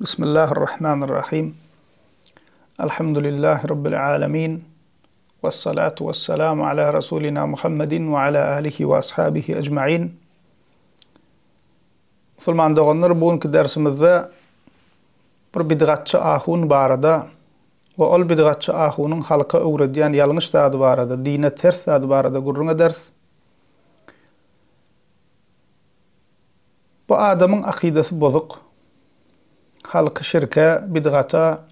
Bismillahirrahmanirrahim. Elhamdülillahi Rabbil alemin. Vessalatu vesselamu ala Rasulina Muhammedin ve ala alihi ve ashabihi ecmain. Musulman doganlar, bu günki dersimizde bir bidgatçy ahun barada we ol bidgatçy ahunyň halka öwredýän ýalňyş zady barada, dine ters zady barada gürrüň ederis. Bu adamyň akydasy bozuk. Halky şirke, bidgata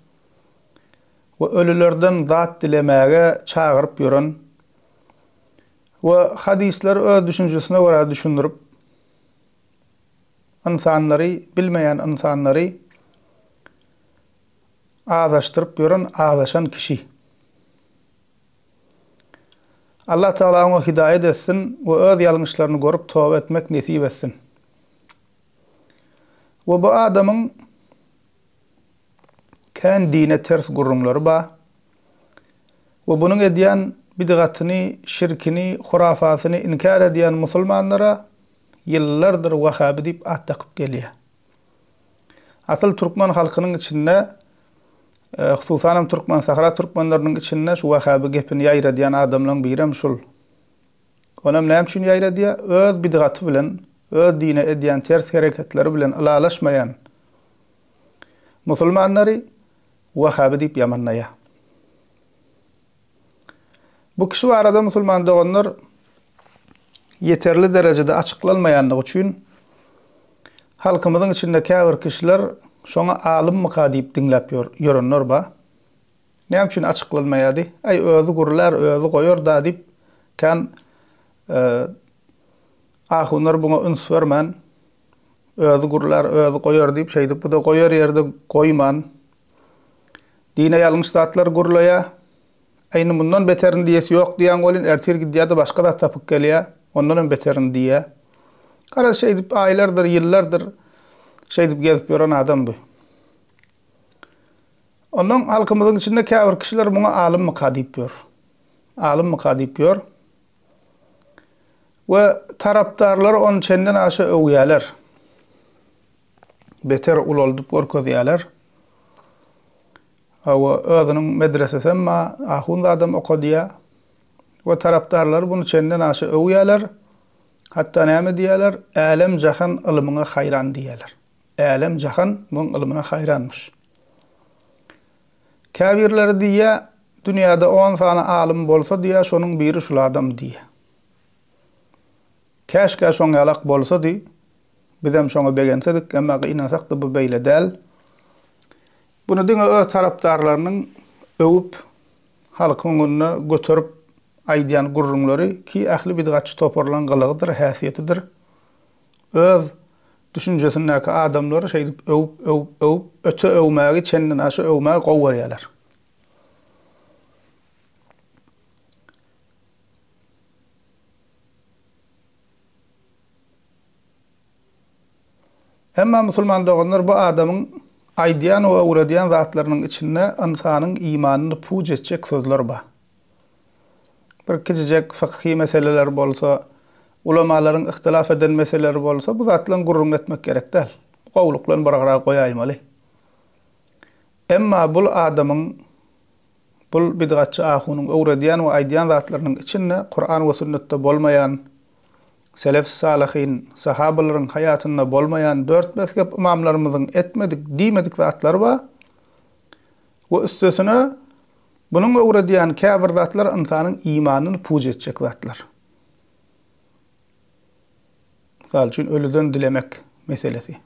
we ölülerden zat dilemäge çagyryp ýören we hadyslary öz düşünjesine görä düşündirip, ynsanlary, bilmeýän ynsanlary azaşdyryp ýören azaşan kişi. Allah Tagala oňa hidaýat etsin we öz ýalňyşlaryny görüp toba etmek nesip etsin. We bu adamyň kän dine ters gürrüňleri bar. We bunuň edýän bidgatyny, şirkini, hurafatyny inkär edýän musulmanlara ýyllardyr wahabi diýip at dakyp gelýär. Asyl türkmen halkynyň içinde, hususanam türkmen sahra türkmenleriniň içinde şu wahabi gepini ýaýradýan adamlaryň birem şul. Onam näme üçin ýaýradýar? Öz bidgaty bilen, öz dine edýän ters hereketleri bilen ylalaşmaýan musulmanlary wahabi diýip ýamanlaýar. Bu kişi barada musulman doganlar ýeterli derejede açyklanmaýandygy üçin halkymyzyň içinde käbir kişiler şoňa alymmyka diýip diňläp ýörenler bar. Näme üçin açyklanmaýardy? Aý özi gürlär, özi goýar-da diýip kän ahunlar buňa üns bermän özi gürlär, özi goýar diýip şeýdip bu-da goýar ýerde goýman Dine ýalňyş zatlar gürleýä. Aý indi mundan beterini diýesi ýok diýýäň welin ertir gidýä-de başga zat tapyp gelýä. Ondanam beterini diýýä. Garaz şeýdip aýlardyr, ýyllardyr şeýdip gezip ýören adam bu. Onnoň halkymyzyň içinde käbir kişiler muňa alymmyka diýip ýör. Alymmyka diýip ýör. We tarapdarlary ony çenden aşa öwýäler. beter ulaldyp görkezýärler. Hawa, özüniň medresesem bar, ahunzadam okadýar. We tarapdarlary buny çenden aşa öwýärler. Hatda näme diýýärler? Älem-jahan ylmyňa haýran diýýärler. Älem-jahan muň ylmyna haýranmyş. Käbirleri diýýär, dünýäde on sany alym bolsa diýýär, şonuň biri şul adam diýýär. Käşgä şoň ýalak bolsady, bizem şoňa begensedik, emma gynansak-da bu beýle däl. Buny diňe öz tarapdarlarynyň öwüp, halkyň öňünde göterip aýdýan gürrüňleri ki ähli bidgatçy toparlaryň gylygydyr, häsiýetidir. Öz düşünjesindäki adamlary şeýdip öwüp, öwüp, öwüp, öte öwmägi, çendenaşa öwmägi gowy görýärler. Emma musulman doganlar bu adamyň aýdýan we öwredýän zatlarynyň içinde ynsanyň imanyny puç etjek sözler bar. Bir kiçijek fykhy meseleler bolsa, ulamalaryň yhtilaf eden meseleleri bolsa bu zatlaryň gürrüňini etmek gerek däl. Gowluklan bir gyra goýaýmaly. Emma bul adamyň Bul bidgatçy ahunyň öwredýän we aýdýan zatlarynyň içinde Kuran we sünnetde bolmaýan, selef-salyhyn, sahabalaryň haýatynda bolmaýan dört mezhep ymamlarymyzyň etmedik, diýmedik zatlary bar we üstesine bunuň öwredýän käbir zatlary ynsanyň imanyny puç etjek zatlar. Mysal üçin ölüden dilemek meselesi.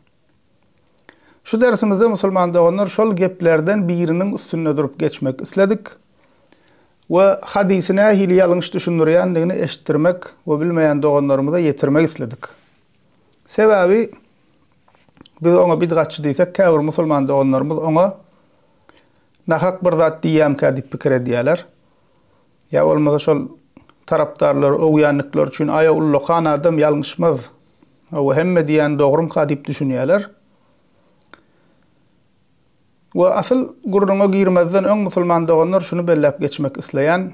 Şu dersimizde musulman doganlar şol geplerden biriniň üstünde durup geçmek isledik we hadysy nähili ýalňyş düşündirýändigini eşitdirmek we bilmeýän doganlarymyza ýetirmek isledik. Sebäbi biz oňa bidgatçy diýsek käbir musulman doganlarymyz oňa nahak bir zat diýýämkä diýip pikir edýärler. Ýa bolmasa şol tarapdarlary öwýänlikleri üçin aýa ullakan adam ýalňyşmaz, hawa hemme diýýäni dogrumka diýip düşünýärler. We asyl gürrüňe girmezden öň musulman doganlar şuny belläp geçmek isleýän,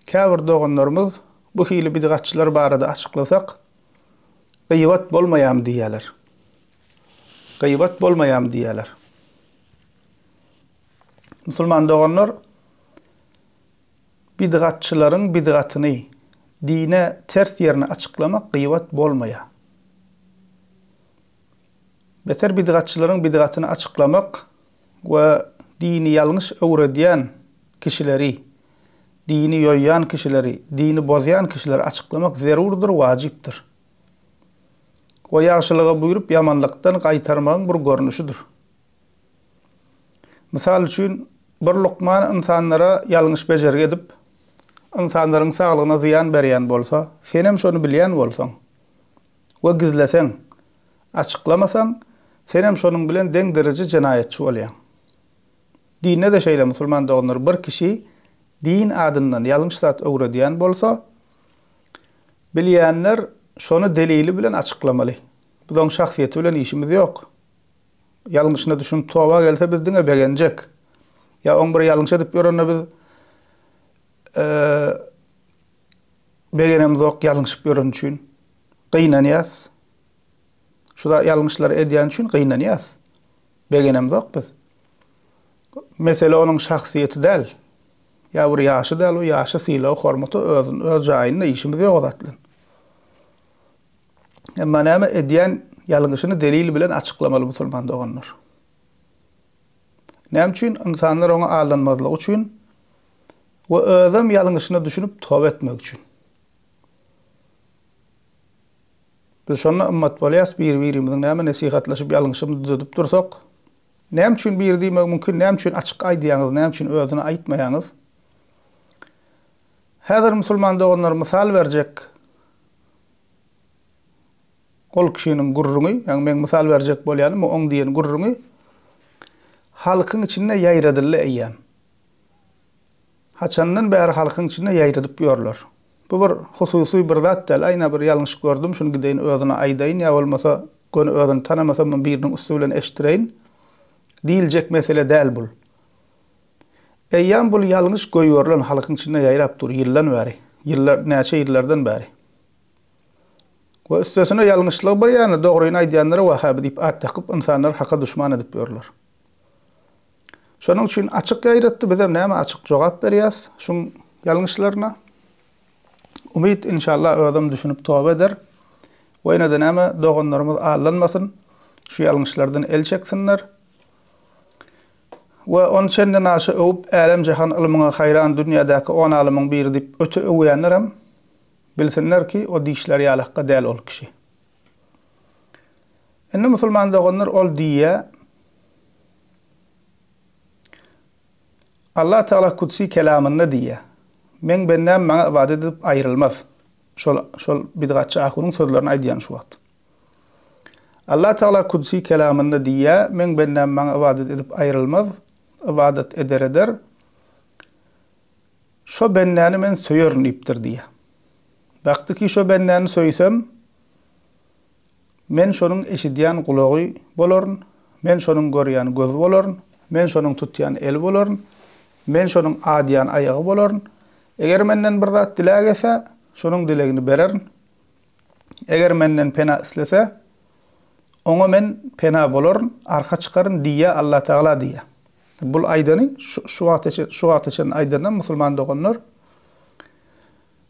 käbir doganlarymyz bu hili bidgatçylar barada açyklasak gyýbat bolmaýamy diýýärler. Gyýbat bolmaýamy diýýärler. Musulman doganlar, bidgatçylaryň bidgatyny, dine ters ýerini açyklamak gybat bolmaýar. Beter bidgatçylaryň bidgatyny açyklamak we dini ýalňyş öwredýän kişileri, dini ýoýýan kişileri, dini bozýan kişileri açyklamak zerurdyr, wajypdyr. We ýagşylyga buýrup ýamanlykdan gaýtarmagyň bir görnüşidir. Mysal üçin, bir lukman ynsanlara ýalňyş bejergi edip, ynsanlaryň saglygyna zyýan berýän bolsa, senem şony bilýän bolsaň we gizleseň, açyklamasaň, senem şonuň bilen deň dereje jenaýatçy bolýaň. Dinde-de şeýle musulman doganlar, bir kişi din adyndan ýalňyş zat öwredýän bolsa, bilýänler şony delili bilen açyklamaly. Biz oň şahsyýeti bilen işimiz ýok. Ýalňyşyna düşünip toba gelse biz diňe begenjek. Ýa oň bir ýalňyş edip ýörenine biz begenemzok ýalňyşyp ýöreni üçin. Gynanýas. Şu da ýalňyşlary edýän üçin gynanýas. Begenemzok biz. Mesele onuň şahsyýeti däl. Ýa bir ýaşy däl, o ýaşy sylagy, hormaty özün, öz jaýynda işimiz ýok o zat bilen. Emma näme edýän ýalňyşyny delil bilen açyklamaly musulman doganlar. Näme üçin? Ynsanlar oňa aldanmazlygy üçin we özem ýalňyşyna düşünip toba etmek üçin. Biz şonda ymmat bolýas, bir-birimiziň näme nesihatlaşyp ýalňyşymyzy düzedip dursak. Näme üçin biri diýmegi mümkin, näme üçin açyk aýdýaňyz, näme üçin özüni aýtmaýaňyz? Häzir musulman doganlar mysal berjek Ol kişiniň gürrüňi, ýagny meň mysal berjek bolýanym, oň diýen gürrüňi halkyň içinde ýaýradyldy eýýäm. Haçandan bäri halkyň içinde ýaýradyp ýörler. Bu bir hususy bir zat däl, aýna bir ýalňyş gördüm, şuny gideýin özüne aýdaýyn ýa bolmasa göni özüni tanamasam biriniň üsti bilen eşitdireýin diýiljek mesele däl bul. Eýýäm bul ýalňyş goýberilen halkyň içinde ýaýrap dur ýyldan bäri, ýyllar näçe ýyllardan bäri. We üstesine ýalňyşlygy bir ýana, dogryny aýdýanlara wahaby diýip at dakyp, ynsanlary haka duşman edip ýörler. Şonuň üçin açyk ýaýratdy, bizem näme açyk jogap berýäs şuň ýalňyşlaryna. Umyt inşallah özem düşünip toba eder. We ýene-de näme doganlarymyz aldanmasyn, şu ýalňyşlardan el çeksinler. We ony çenden aşa öwüp, älem-jahan ylmyňa haýran dünýädäki on alymyň biri diýip öte öwýänlerem Bilsinler ki, o dişleri ýalakga däl ol kişi. Indi musulman doganlar ol diýýä, Allah Tagala Kudsi kelamynda diýýä, Meň bendäm maňa ybadat edip aýrylmaz. Şol şol bidgatçy ahunyň sözlerini aýdýan şu wagt. Allah Tagala Kudsi kelamynda diýýä, Meň bendäm maňa ybadat edip aýrylmaz, ybadat eder eder. Şo bendäni men söýerin diýipdir diýýär. Bakdy ki, şo bendäni söýsem, men şonuň eşidýän gulagy bolaryn, men şonuň görýän gözi bolaryn, men şonuň tutýan eli bolaryn, men şonuň adýan aýagy bolaryn. Eger menden bir zat diläg etse, şonuň dilegini bererin. Eger menden pena islese, oňa men pena bolaryn, arka çykaryn diýýär Allatagala diýýär. Bul aýdany şu şu wagta çen şu wagta çenli aýdanam musulman doganlar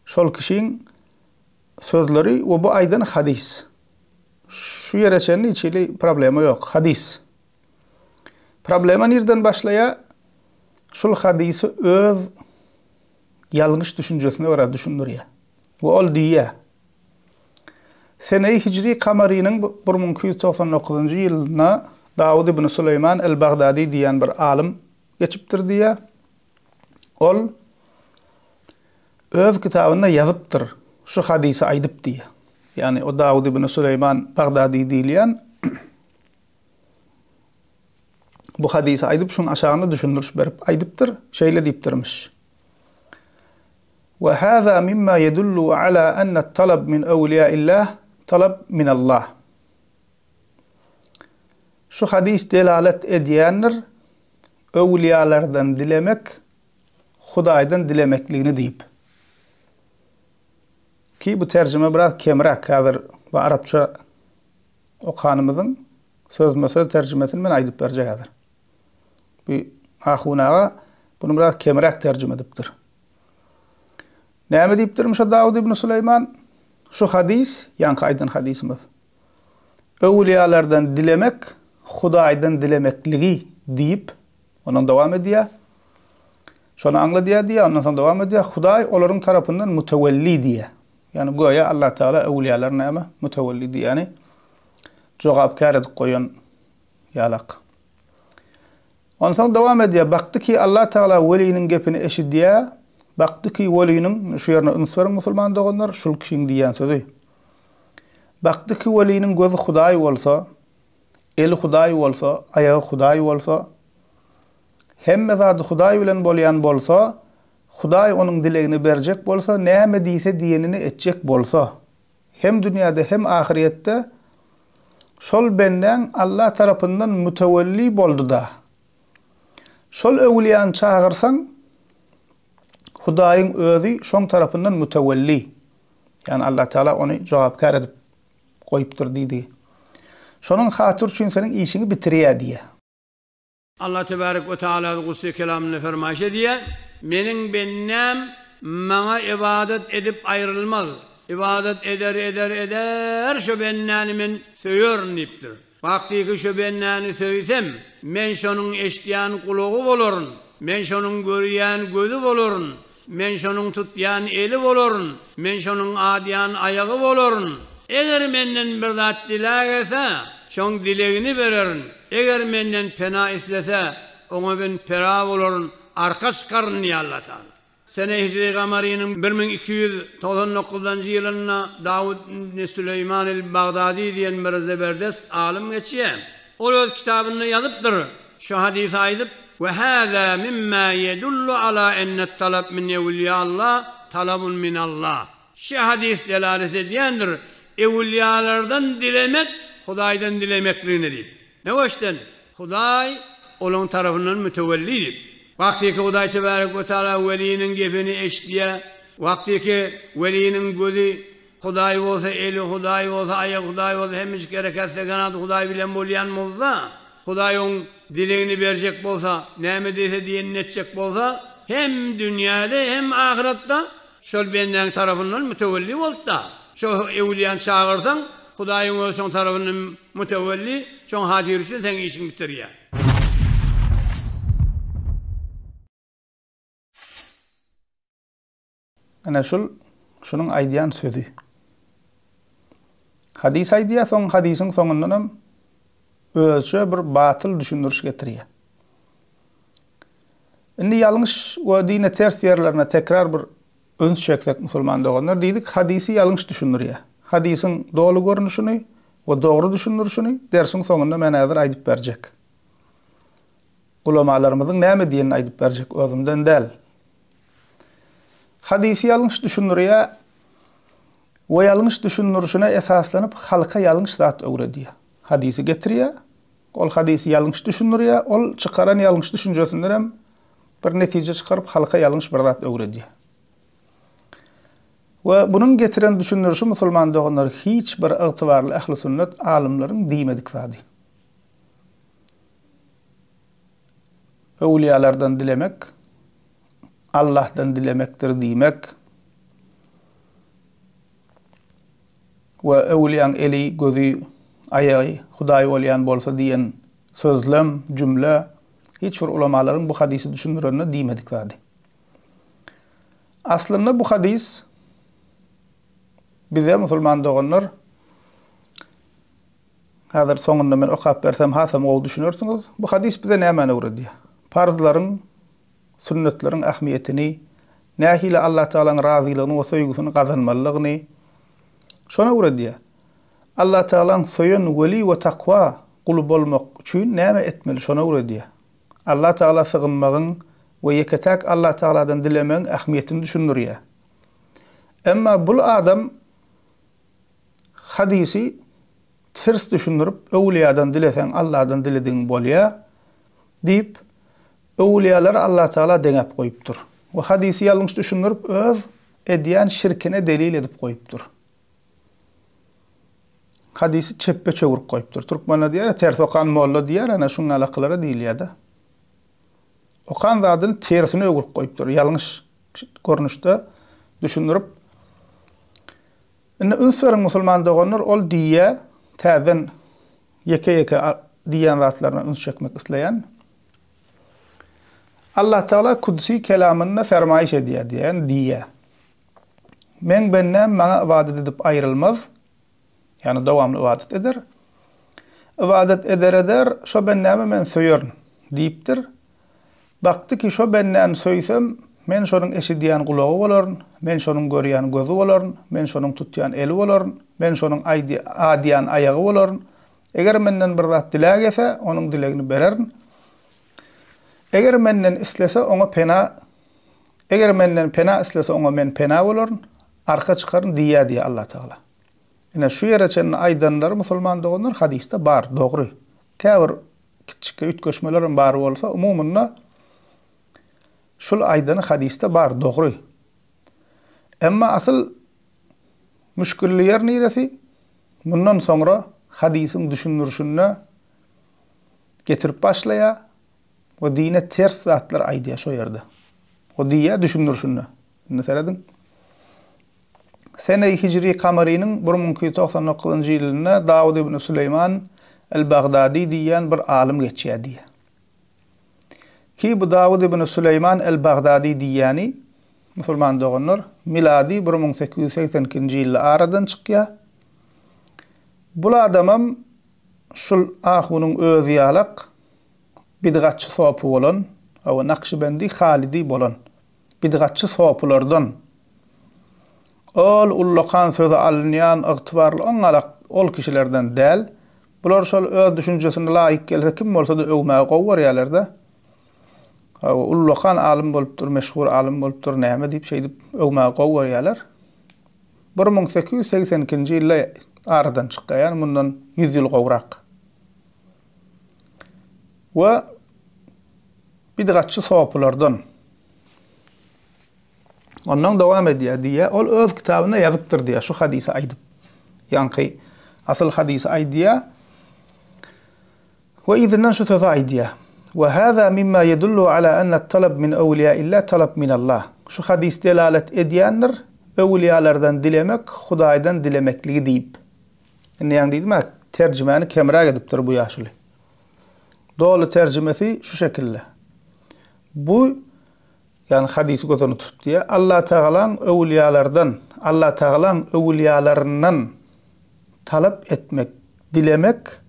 şol kişiň sözleri we bu aýdany hadys. Şu ýere çenli hiç hili problema ýok. Hadys. Problema nirden başlaýar? Şul hadysy öz ýalňyş düşünjesine görä düşündirýär. We ol diýýär, Seneýi hijri kamarynyň 1299-njy ýylynda Dawud ibn Süleýman el-Bagdady diýen bir alym geçipdir diýýär. Ol öz kitabynda ýazypdyr, şu hadysy aýdyp diýýär. Ýagny o Dawud ibn Süleýman Bagdady diýilýän bu hadysy aýdyp, şuň aşagynda düşündiriş berip aýdypdyr, şeýle diýipdirmiş. Ve hâzâ mimmâ yedullu alâ enne-t-talab min ewliâillâh talab minallah. Şu hadys delalet edýändir, öwlüýalardan dilemek Hudaýdan dilemekligini diýip. Ki bu terjime biraz kemräk, häzir bu arapça okanymyzyň sözme-söz terjimesini men aýdyp berjek häzir. Bu. Ahun aga bunu biraz kemräk terjime edipdir. Näme diýipdirmiş şo Dawud ibn Süleýman? Şu hadys, ýaňky aýdan hadysymyz. Öwülýalardan dilemek Hudaýdan dilemekligi diýip, ondan dowam edýär. Şony aňladýar diýýär, ondan soň dowam edýär. Hudaý olaryň tarapyndan mutewelli diýýär. Ýagny göýä Allah Tagala öwülýalary näme? Mutewelli diýýäni jogapkär edip goýan ýalak. Onsoň dowam edýär, Bakdy ki Allah Tagala weliniň gepini eşidýär, bakdy ki weliniň, şu ýerine üns beriň musulman doganlar, şul kişiň diýýän sözi. Bakdy ki weliniň gözi Hudaý bolsa, eli Hudaý bolsa, aýagy Hudaý bolsa, hemme zady Hudaý bilen bolýan bolsa, Hudaý onuň dilegini berjek bolsa, näme diýse diýenini etjek bolsa, Hem dünýäde hem ahyrýetde şol bendäň Allah tarapyndan mütewelli boldy-da. Şol öwülýäni çagyrsaň, Hudaýyň özi şoň tarapyndan mütewelli. Ýagny Allah Tagala ony jogapkär edip goýupdyr diýdigi. Şonuň hatyr üçin seniň işiňi bitirýär diýýär. Allah tebarek we taala gudsi kelamynda fermaýyş edýär, Meniň bendäm Maňa ybadat edip aýrylmaz. Ybadat eder, eder, eder, şo bendäni Men söýerin diýipdir. Wagtyky şo bendäni söýsem, Men şonuň eşidýän gulagy bolaryn, Men şonuň görýän gözi bolaryn, Men şonuň tutýan eli bolaryn, Men şonuň adýan aýagy bolaryn. Eger Menden bir zat dilägese, şoň dilegini bererin. Eger Menden pena islese, oňa Men pera bolaryn, arka çykaryn diýýär Allatagala. Sene hijri gamarynyň 1299-njy ýylynda Dawut ibn Süleýman el-Bagdady diýen bir zeberdest alym geçýär. Ol öz kitabynda ýazypdyr, şu hadysy aýdyp, We hâzâ mimmâ ýedullu alâ enne-t-talab min ewliýallah talabun minallah. Şu hadys delalet edýändir, ewliýalardan dilemek Hudaýdan dilemekligine diýip. Nöweşden, Hudaý olaň tarapyndan mütewelli diýip. Wagtyky Hudaý tebärek we taala weliniň gepini eşidýär, wagtyky weliniň gözi Hudaý bolsa, eli Hudaý bolsa, aýagy Hudaý bolsa, hemmejik hereket sekenat Hudaý bilen bolýan bolsa, Hudaý oň dilegini berjek bolsa, näme diýse diýenini etjek bolsa, hem dünýäde, hem ahyratda şol bendäň tarapyndan mütewelli bolup-da, şo öwülýäni çagyrsaň, Hudaýyň özi şoň tarapyndan mütewelli, şoň hatyry üçin seň işiňi bitirýär. Ine şul şunuň aýdýan sözi. Hadys aýdýar, soň hadysyň soňundanam özçe bir batyl düşündiriş getirýär. Indi ýalňyş we dine ters ýerlerine tekrar bir üns çeksek musulman doganlar diýdik, hadysy ýalňyş düşündirýär. Hadysyň doly görnüşini we dogry düşündirişini dersiň soňunda men häzir aýdyp berjek. Ulamalarymyzyň näme diýenini aýdyp berjek özümden däl. Hadysy ýalňyş düşündirýär we ýalňyş düşündirişine esaslanyp halka ýalňyş zat öwredýär. Hadysy getirýär, ol hadysy ýalňyş düşündirýär, ol çykaran ýalňyş düşünjesinden hem bir netije çykaryp halka ýalňyş bir zat öwredýär. We bunuň getiren düşündirişi musulman doganlar hiç bir ygtybarly ähli sünnet alymlaryň diýmedik zady. Öwlüýalardan dilemek, Allahdan dilemekdir diýmek we öwlüýaň eli, gözi, aýagy Hudaý bolýan bolsa diýen sözlem, jümle hiç bir ulamalaryň bu hadysy düşündirende diýmedik zady. Aslynda bu hadys bize musulman doganlar Häzir soňunda men okap bersem hasam gowy düşünersiňiz. Bu hadys bize nämäni öwredýär? Parzlaryň, sünnetleriň ähmiýetini, nähili Allatagalaň razylygyny we söýgüsini gazanmalydygyny şony öwredýär. Allatagalaň söýen weli we takwa guly bolmak üçin näme etmeli şony öwredýär. Allatagala sygynmagyň we ýeke-täk Allatagaladan dilemegiň ähmiýetini düşündirýär. Emma bul adam Hadysy ters düşündirip, öwlüýadan dileseň Alladan diledigiň bolýar diýip, öwlüýalary Allatagala deňäp goýupdyr. We hadysy ýalňyş düşündirip, öz edýän şirkine delil edip goýupdyr. Hadysy çepbe çöwrüp goýupdyr. Türkmenler diýýär, ters okan molla diýýär, ana şuň ýaly akylara diýilýär-de. Okan zadyny tersine öwrüp goýupdyr, ýalňyş görnüşde düşündirip. Indi üns beriň musulman doganlar, ol diýýär, täzeden ýeke-ýeke diýýän zatlaryna üns çekmek isleýän. Allah Tagala Kudsi kelamynda fermaýyş edýär diýýär, diýýär. Meň bendäm maňa ybadat edip aýrylmaz, ýagny dowamly ybadat eder. Ybadat eder-eder, şo bendämi men söýerin diýipdir. Bakdy ki, şo bendäni söýsem, men şonuň eşidýän gulagy bolaryn, men şonuň görýän gözi bolaryn, men şonuň tutýan eli bolaryn, men şonuň adýan aýagy bolaryn. Eger menden bir zat dilägese, onuň dilegini bererin. Eger menden islese, oňa pena Eger menden pena islese, oňa men pena bolaryn, arka çykaryn diýýär diýýär Allatagala. Ine, şu ýere çenli aýdanlary musulman doganlar hadysda bar, dogry. Käbir kiçjik üýtgeşmelerem bar bolsa, umumynda şul aýdany hadysda bar, dogry. Emma asyl müşgilli ýer niresi? Mundan soňra hadysyň düşündirişinde getirip başlaýar we dine ters zatlar aýdýar şo ýerde. O diýýär düşündirişinde. Indi serediň. Sene-i hijri kamarynyň 1299-njy ýylynda Dawud ibn Süleýman el-Bagdady diýýän bir alym geçýär diýýär. Ki bu Dawud ibn Süleýman el-Bagdady diýýäni, musulman doganlar, milady 1882-nji ýylda aradan çykýar. Bul adamam şul ahunyň özi ýalak bidgatçy sopy bolan, hawa Nakşibendi Halidi bolan. Bidgatçy sopulardan. Ol ullakan sözi alynýan ygtybarly oňňalak ol kişilerden däl. Bular şol öz düşünjesine laýyk gelse kim bolsa-da öwmäge gowy görýärler-de. Hawa, ullakan alym bolupdyr, meşhur alym bolupdyr, näme diýip şeýdip öwmäge gowy görýärler. 1882-nji ýylda aradan çykýar, ýagny mundan ýüz ýyl gowrak. We bidgatçy sopulardan. Ondan dowam edýär diýýär. Ol öz kitabynda ýazypdyr diýýär, şu hadysy aýdyp. Ýaňky asyl hadysy aýdýar. We yzyndan şu sözi aýdýar. We hâzâ mimma yedullu alâ enne-t-talab min ewliýâillah talab minallah. Şu hadys delalet edýändir, öwülýalardan dilemek Hudaýdan dilemekligi diýip. Indi ýaňy diýdim-ä, terjimäni kemräk edipdir bu ýaşuly. Doly terjimesi şu şekilde. Bu, ýagny hadysy göz öňünde tutup diýýär, Allatagalaň öwülýalardan, Allatagalaň öwülýalaryndan talap etmek, dilemek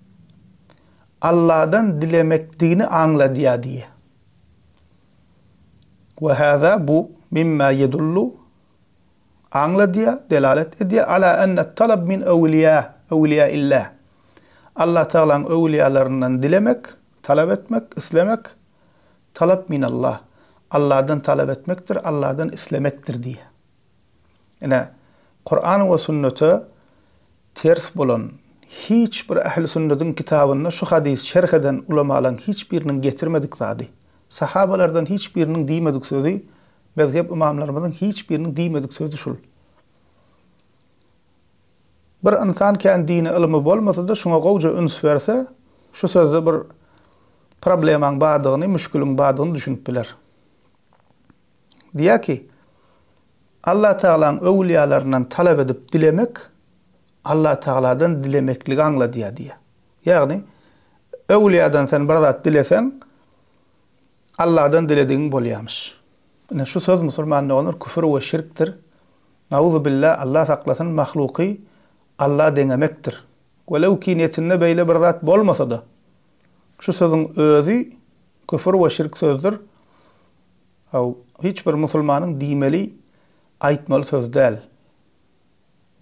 Alladan dilemekdigini aňladýar diýýär. We haza bu mimma ýedullu aňladýar, delalet edýär, ala enne talab min öwliýa, öwliýaillah. Allah Tagalaň öwliýalaryndan dilemek, talap etmek, islemek, talap minallah, Allahdan talap etmekdir, Allahdan islemekdir diýýär. Ine, Kuran we sünnete ters bolan hiç bir ähli sünnetiň kitabynda şu hadys şerh eden ulamalaryň hiç biriniň getirmedik zady. Sahabalardan hiç biriniň diýmedik sözi Mezhep ymamlarymyzyň hiç biriniň diýmedik sözi şul. Bir ynsan kän dini ylymy bolmasa-da şuňa gowja üns berse, şu sözde bir problemaň bardygyny, müşgiliň bardygyny düşünip biler. Diýýär ki, Allah Tagalaň öwülýalaryndan talap edip dilemek, Allah Tagaladan dilemekligi aňladýar diýýär. Ýagny, öwülýadan sen bir zat dileseň, Allahdan diledigiň bolýamyş. Ine şu söz musulman doganlar küfür we şirkdir. Nauzubilla Allah saklasyn mahluky Alla deňemekdir. Welew ki niýetinde beýle bir zat bolmasada. Şu sözüň özi küfür we şirk sözdür. Haw hiç bir musulmanyň diýmeli aýtmaly sözi däl.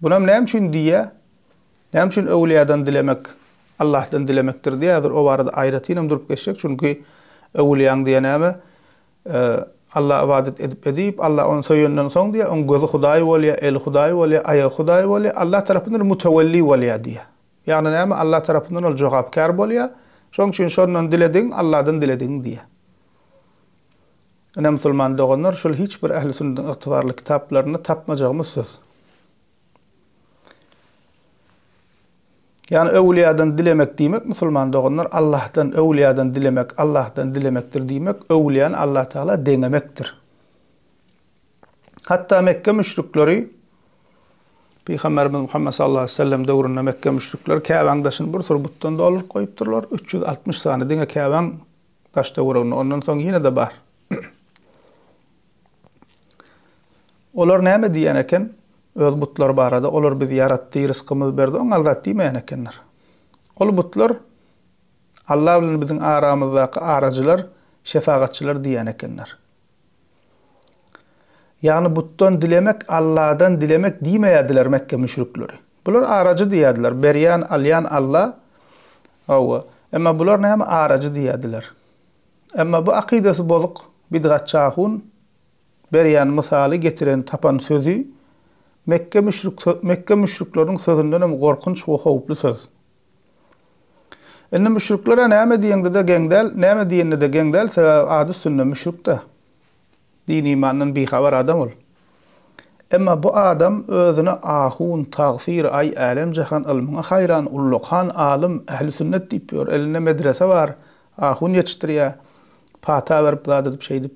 Bunam näme üçin diýýär? Näme üçin öwlüýadan dilemek Allahdan dilemekdir diýýär. Häzir o barada aýratynam durup geçjek. Çünki öwlüýaň diýýär näme? Alla ybadat edip edip, Alla ony söýenden soň diýýär, oň gözi Hudaý bolýar, eli Hudaý bolýar, aýagy Hudaý bolýar, Allah tarapyndan mutewelli bolýar diýýär. Ýagny näme? Allah tarapyndan ol jogapkär bolýar. Şoň üçin şondan diledigiň Allahdan diledigiň diýýär. Ine musulman doganlar şul hiç bir ähli sünnetiň ygtybarly kitaplarynda tapmajagymyz söz. Ýagny öwülýadan dilemek diýmek musulman doganlar Allahdan öwülýadan dilemek Allahdan dilemekdir diýmek öwülýany Allah Tagala deňemekdir. Hatda Mekge müşrikleri Pygamberimiz Muhammed sallallahu aleyhi ve sellem döwründe Mekge müşrikleri Käbäň daşyny bir sürü butdan dolduryp goýupdyrlar. 360 sany diňe Käbäň daş töwereginde. Ondan soň ýene-de bar. Olar näme diýýän eken? Öz butlary barada, olar bizi ýaratdy, rysgymyzy berdi, oňa zat diýmeýän ekenler. Ol butlar Allah bilen biziň aramyzdaky arajylar, şefagatçylar diýýän ekenler. Ýagny butdan dilemek Allahdan dilemek diýmeýärdiler Mekge müşrikleri. Bular arajy diýýärdiler. Berýän, alýan Allah. Hawa. Emma bular näme arajy diýýärdiler. Emma bu akydasy bozuk bidgatçy ahun berýän mysaly getiren tapan sözi Mekge müşrik Mekge müşrikleriniň sözünden hem gorkunç we howply söz. Indi müşriklere näme diýeňde-de geň däl, näme diýende-de geň däl, sebäbi ady üstünde müşrik-de. Din-imandan bihabar adam ol. Emma bu adam özüne ahun, tagsyr, aý älem-jahan ylmyňa haýran, ullakan alym, ähli-sünnet diýip ýör. Elinde medrese bar, ahun ýetişdirýär, pata berip zat edip şeýdip.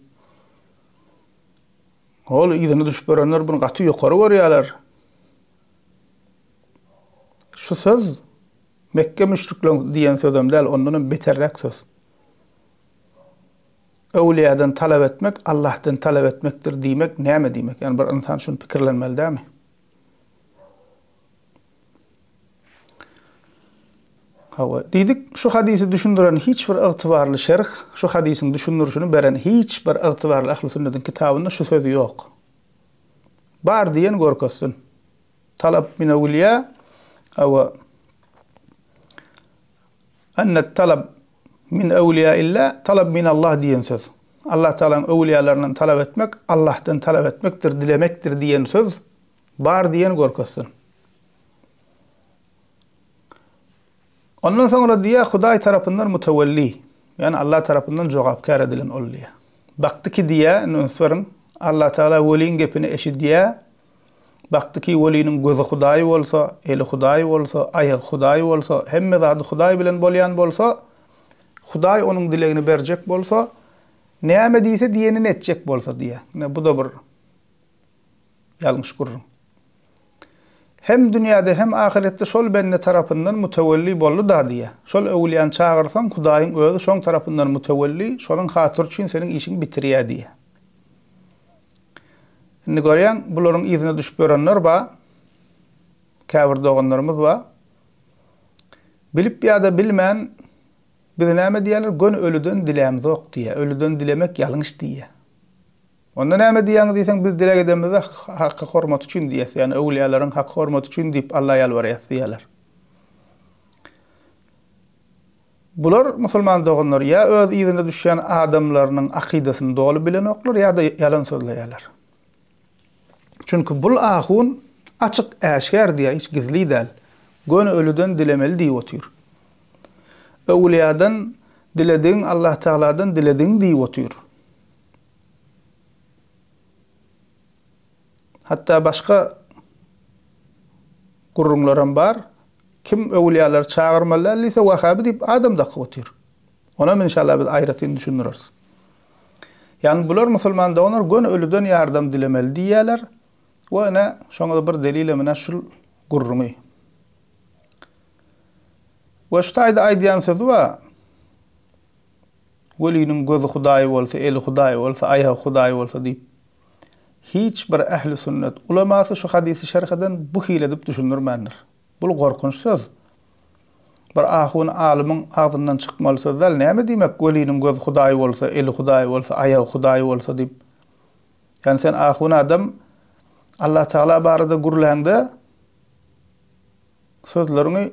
Ol yzyna düşüp ýörenler buny gaty ýokary görýärler. Şu söz Mekge müşrikleň diýen sözem däl, ondanam beterräk söz. Öwlüýäden talap etmek Allahdan talap etmekdir diýmek näme diýmek? Ýagny bir ynsan şuny pikirlenmeli dälmi? Hawa, diýdik, şu hadysy düşündiren hiç bir ygtybarly şerh, şu hadysyň düşündirişini beren hiç bir ygtybarly ähli sünnetiň kitabynda şu sözi ýok. Bar diýen görkezsin. Talap min öwlüýä, hawa, Enne talab min öwlüýaillah, talab min Allah diýen söz. Allah Tagalaň öwlüýalaryndan talap etmek, Allahdan talap etmekdir, dilemekdir diýen söz bar diýen görkezsin. Ondan soňra diýýär, Hudaý tarapyndan mutewelli, ýagny Allah tarapyndan jogapkär edilen ol diýýär. Bakdy ki diýýär, indi üns beriň, Allah Tagala weliň gepini eşidýär, bakdy ki weliniň gözi Hudaý bolsa, eli Hudaý bolsa, aýagy Hudaý bolsa, hemme zady Hudaý bilen bolýan bolsa, Hudaý onuň dilegini berjek bolsa, näme diýse diýenini etjek bolsa diýýär. Ine bu-da bir Ýalňyş gürrüň. Hem dünýäde hem ahyretde şol bende tarapyndan mütewelli boldy-da diýýär. Şol öwülýäni çagyrsaň, Hudaýyň özi şoň tarapyndan mütewelli, şonuň hatyry üçin seniň işiňi bitirýär diýýär. Indi görýäň, bularyň yzyna düşüp ýörenler bar. Käbir doganlarymyz bar. Bilip ýa-da bilmän bizi näme diýýärler? Göni ölüden dilämzok diýýär. Ölüden dilemek ýalňyş diýýär. Onda näme diýýäňiz diýseň, biz dileg edemizde haky hormaty üçin diýýäs, ýagny öwlüýalaryň haky hormaty üçin diýip Alla ýalbarýas diýýärler. Bular musulman doganlar ýa öz yzyna düşýän adamlarynyň akydasyny doly bilenoklar ýa-da ýalan sözleýärler. Çünki bul ahun açyk äşgär diýýär, hiç gizli däl. Göni ölüden dilemeli diýip otyr. Öwlüýadan diledigiň Allah Tagaladan diledigiň diýip otyr. Hatda başga gürrüňlerem bar. Kim öwülýalary çagyrmaly däl diýse, wahabi diýip adam dakyp otyr. Onam inşallah biz aýratyn düşündireris. Ýagny bular musulman doganlar göni ölüden ýardam dilemeli diýýärler. We ine şoňa bir delilem ine şul gürrüňi. We şu taýda aýdýan sözi bar. Weliniň gözi Hudaý bolsa, eli Hudaý bolsa, aýagy Hudaý bolsa diýip, hiç bir ähli sünnet ulamasy şu hadysy şerh eden bu hili edip düşündirmändir. Bul gorkunç söz. Bir ahun alymyň agzyndan çykmaly söz däl. Näme diýmek weliniň gözi Hudaý bolsa, eli Hudaý bolsa, aýagy Hudaý bolsa diýip. Ýagny sen ahun adam Allah Tagala barada gürläňde sözleriňi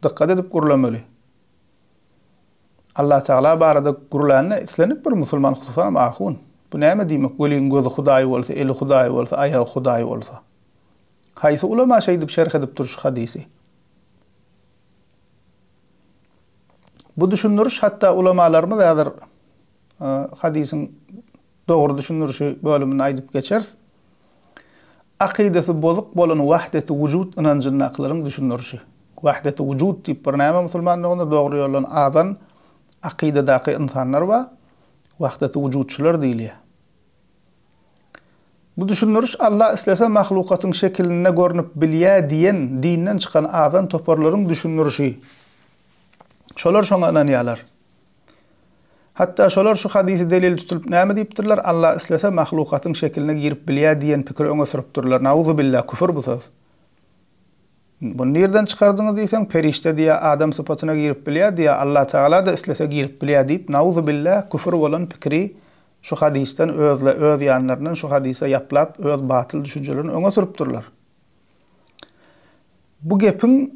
dykgat edip gürlemeli. Allatagala barada gürlände islendik bir musulman hususanam ahun, bu näme diýmek weliň gözi hudaý bolsa, eli hudaý bolsa, aýagy hudaý bolsa. Haýsy ulama şeýdip şerh edipdir şu hadysy? Bu düşündiriş hatda ulamalarymyz häzir hadysyň dogry düşündirişi bölüminde aýdyp geçeris. Akydasy bozuk bolan wahdeti wujud ynanjyndakylaryň düşündirişi. Wahdeti wujud diýip bir näme musulman doganlar dogry ýoldan azan akydadaky ynsanlar bar. Wahdeti wujudçylar diýilýär. Bu düşündiriş Allah islese mahlukatyň şekilinde görnüp bilýär diýen dinden çykan azan toparlaryň düşündirişi. Şolar şoňa ynanýarlar. Hatda şolar şu hadysy delil tutulyp näme diýipdirler, Allah islese mahlukatyň şekiline girip bilýär diýen pikiri öňe sürüpdirler. Nauzubilla, küfür bu söz. Buny nirden çykardyňyz diýseň, perişde diýýär adam sypatyna girip bilýär diýýär, Allah Tagala-da islese girip bilýär diýip, nauzubilla, küfür bolan pikiri şu hadysdan özle öz ýanlaryndan şu hadysa ýaplap öz batyl düşünjelerini öňe sürüpdirler. Bu gepiň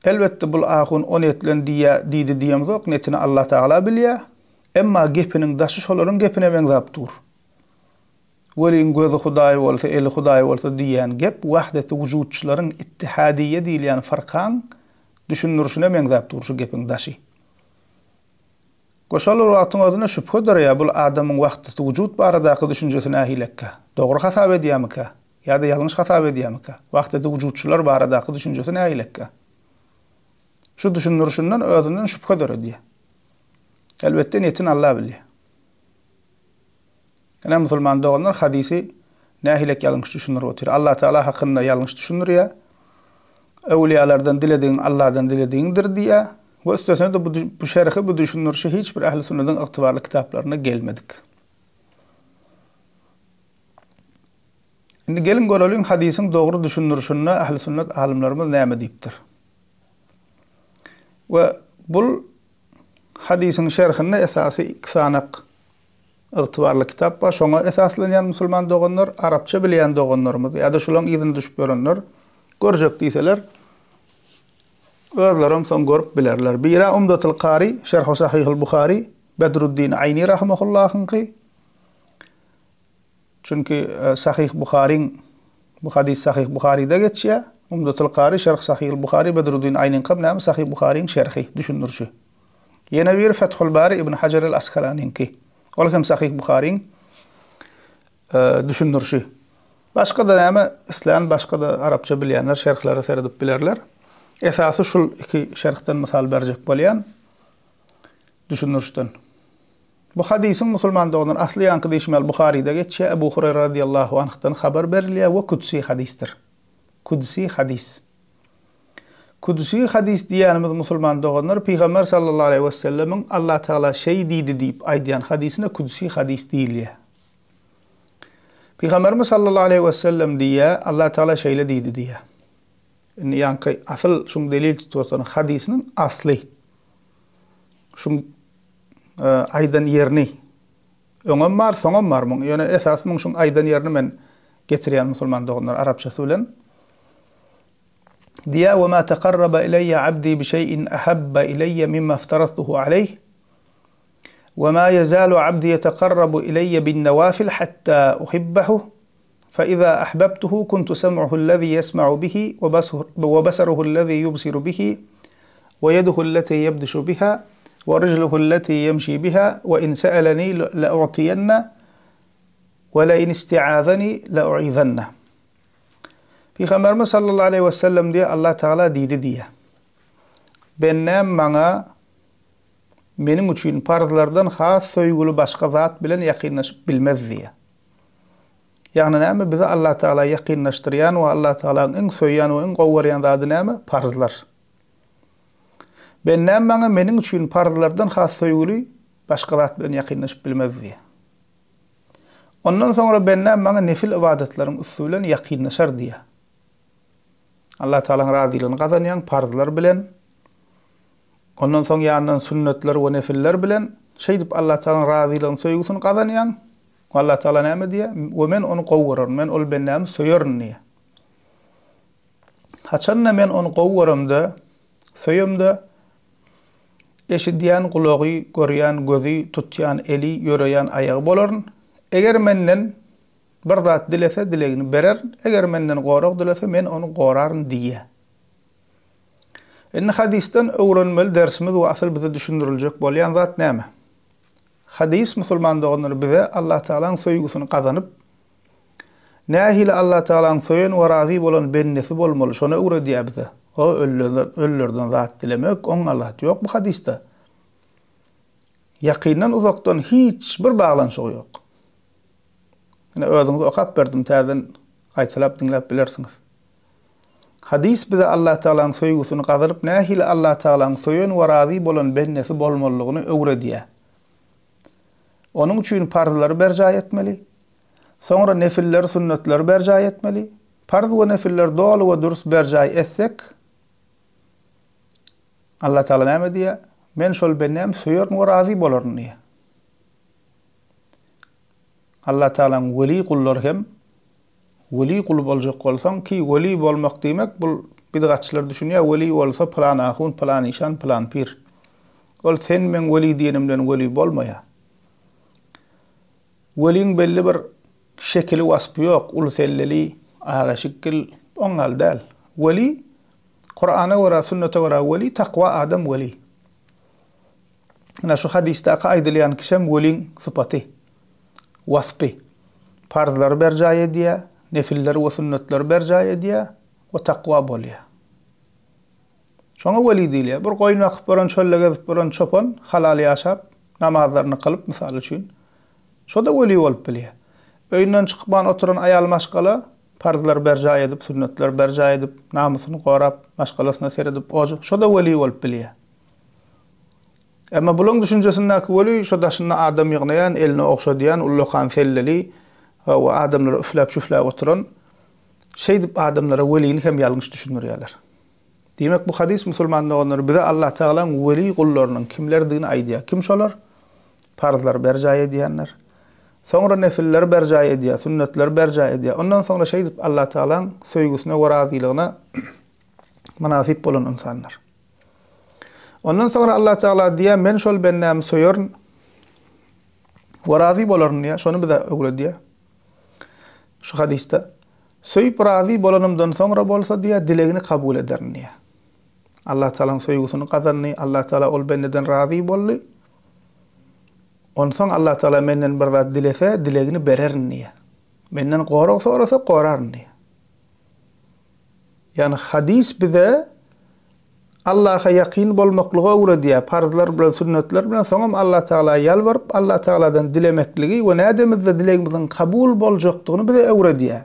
Elbetde bul ahun o netlen diýýä diýdi diýemzok netini Allatagala bilýä emma gepiniň daşy şolaryň gepine meňzap dur. Welin gözi hudaý bolsa eli hudaý bolsa diýýän gep wahdeti wujudçylaryň ittihadiýe diýilýän fyrkaň düşündirişine meňzäp dur şu gepiň daşy. We şol bir wagtyň özünde şübhe döreýär bul adamyň wahdeti wujud baradaky düşünjesi nähilekkä? Dogry hasap edýämikä? Ýa-da ýalňyş hasap edýärmikä? Wahdeti wujudçylar baradaky düşünjesi nähilekkä? Şu düşündirişinden özünden şübhe döredýär. Elbetde niýetini Allah bilýär. Ine musulman doganlar hadysy nähilek ýalňyş düşündirip otyr. Allah Teala hakynda ýalňyş düşündirýär. Öwliýalardan diledigiň Allahdan diledigiňdir diýýär. We üstesine-de bu, bu şerhi, bu düşündirişi hiç bir ähli sünnediň ygtybarly kitaplarynda gelmedik. Indi geliň göreliň hadysyň dogry düşündirişinde ähli sünnet alymlarymyz näme diýipdir. We bul hadysyň şerhinde esasy iki sanak ygtybarly kitap bar. Şoňa esaslanýan musulman doganlar, arapça bilýän doganlarymyz ýa-da şulaň yzyna düşüp ýörenler görjek diýseler, özlerem soň görüp bilerler. Biri Umdatul Kary, Şerhu Sahyhul Buhary, Bedruddin Aýni rahimahullahyňky. Çünki Sahyh Buharyň bu hadys Sahyh Buharyda geçýär. Umdatul Kary, Şerh Sahyhul Buhary, Bedruddin Aýnyňkam näme Sahyh Buharyň şerhi, düşündirişi. Ýene biri Fethul Bary Ibn Hajar el Askalanyňky. Ol hem Sahyh Buharyň düşündirişi. Başga-da näme islän başga-da arapça bilýänler şerhlere seredip bilerler. Esasy şul iki şerhden mysal berjek bolýan düşündirişden. Bu hadysyň musulman doganlar asly ýaňky diýşim ýaly Buharyda geçýär, Ebu Hureýre razyýallahu anhdan habar berilýär we kudsi hadysdyr. Kudsi hadys. Kudsi hadys diýýänimiz musulman doganlar Pygamber sallallahu aleýhi wesellemiň Allah Tagala şeý diýdi diýip aýdýan hadysyna kudsi hadys diýilýär. Pygamberimiz sallallahu aleýhi wesellem diýýär, Allah Tagala şeýle diýdi diýýär. Indi ýaňky asyl şuň delil tutup oturan hadysynyň asly. Şuň aýdan ýerini öňem bar, soňam bar muň. Ýöne esasy muň şuň aýdan ýerini men getirýän musulman doganlar arapçasy bilen. Diýä we ma taqarraba ileýe abdi bi şeýin ahabba ileýe mimma iftaradtuhu aleýh. We ma ýezalu abdi ýetaqarrabu ileýe bin nawafil hatta uhibbahu. Fe iza ahbabtuhu kuntu sem'uhu allazi ýesma'u bihi we basaruhu allazi ýubsiru bihi we ýeduhu allati ýebdişu biha we rijluhu allati ýemşi biha we in se'eleni le'u'tiýenne we le in isti'azeni le'u'izenne. Pygamberimiz sallallahu aleýhi we sellem diýýär, Allah Tagala diýdi diýýär. Bendäm maňa meniň üçin parzlardan has söýgüli başga zat bilen ýakynlaşyp bilmez diýýär. Ýagny näme? Bizi Allatagala ýakynlaşdyrýan we Allatagalaň iň söýýän we iň gowy görýän zady näme? Parzlar. Bendäm maňa meniň üçin parzlardan has söýgüli başga zat bilen ýakynlaşyp bilmez diýýär. Ondan soňra bendäm maňa nefil ybadatlaryň üsti bilen ýakynlaşar diýýär. Allatagalaň razylygyny gazanýaň parzlar bilen. Ondan soň ýanyndan sünnetler we nefiller bilen şeýdip Allatagalaň razylygyny, söýgüsini gazanýaň. Allah Tagala näme diýýär? We men ony gowy görerin, men ol bendämi söýerin diýýär. Haçanda men ony gowy göremde, söýemde, eşidýän gulagy, görýän gözi, tutýan eli, ýöreýän aýagy bolaryn. Eger menden bir zat dilese, dilegini bererin. Eger menden gorag dilese, men ony goraryn diýýär. Indi hadysdan öwrenmeli dersimiz we asyl bize düşündiriljek bolýan zat näme? Hadys musulman doganlar bize Allatagalaň söýgüsini gazanyp, nähili Allatagalaň söýen we razy bolan bendesi bolmaly şony öwredýär bize. O ölülerden zat dilemek, oňa zat ýok bu hadysda. Ýakyndan uzakdan hiç bir baglanyşygy ýok. Ine özüňiz okap berdim, täzeden gaýtalap diňläp bilersiňiz. Hadys bize Allatagalaň söýgüsini gazanyp nähili Allatagalaň söýen we razy bolan bendesi bolmalydygyny öwredýär. Onuň üçin parzlary berjaý etmeli. Soňra nefilleri sünnetleri berjaý etmeli. Parz we nefilleri doly we dürs berjaý etsek, Allatagala näme diýýär? Men şol bendämi söýerin we razy bolaryn diýýär. Allatagalaň weli gullary hem weli guly boljak bolsaň ki weli bolmak diýmek bul bidgatçylar düşünýär weli bolsa pylan ahun pylan işan pylan pir. Ol sen meň weli diýenim bilen weli bolmaýar. Weliň belli bir şekili waspy ýok uly selleli ak eşikgil oň ýaly däl. Weli Kurana görä sünnete görä weli takwa adam weli. Ine şu hadysdaky aýdylýan kişem weliň sypaty, waspy. Parzlary berjaý edýär, nefilleri we sünnetleri berjaý edýär we takwa bolýar. Şoňa weli diýilýär. Bir goýun bakyp ýören, çölde gezip ýören çopan halal ýaşap, namazlaryny kylyp, mysal üçin, şo-da weli bolup bilýär. Öýünden çykman oturan aýal maşgala parzlary berjaý edip, sünnetleri berjaý edip, namysyny gorap, maşgalasyna seredip, şo-da weli bolup bilýär. Emma bulaň düşünjesindäki weli şo daşynda adam ýygnaýan, elini ogşadýan, ullakan selleli, hawa, adamlara üfläp-şüfläp oturan, şeýdip adamlara welini hem ýalňyş düşündirýärler. Diýmek, bu hadys musulman doganlar bize Allatagalaň weli gullarynyň kimlerdigini aýdýar. Kim şolar? Parzlary berjaý edýänler. Soňra nefilleri berjaý edýär, sünnetleri berjaý edýär. Ondan soňra şeýdip Allatagalaň söýgüsine we razylygyna mynasyp bolan ynsanlar. Ondan soňra Allah Teala diýýär, men şol bendämi söýerin we razy bolaryn diýýär. Şony bize öwredýär. Şu hadysda söýüp razy bolanymdan soňra bolsa diýýär, dilegini kabul ederin diýýär. Allah Tealanyň söýgüsini gazandy, Allah Teala ol bendeden razy boldy. Onsoň Allah Teala menden bir zat dilese, dilegini bererin diýýär. Menden gorag sorasa, goraryn diýýär. Ýagny hadys bize Allaha ýakyn bolmaklygy öwredýär, parzlar bilen, sünnetler bilen, soňam Allatagala ýalbaryp, Allatagaladan dilemekligi we nädemizde dilegimiziň kabul boljakdygyny bize öwredýär.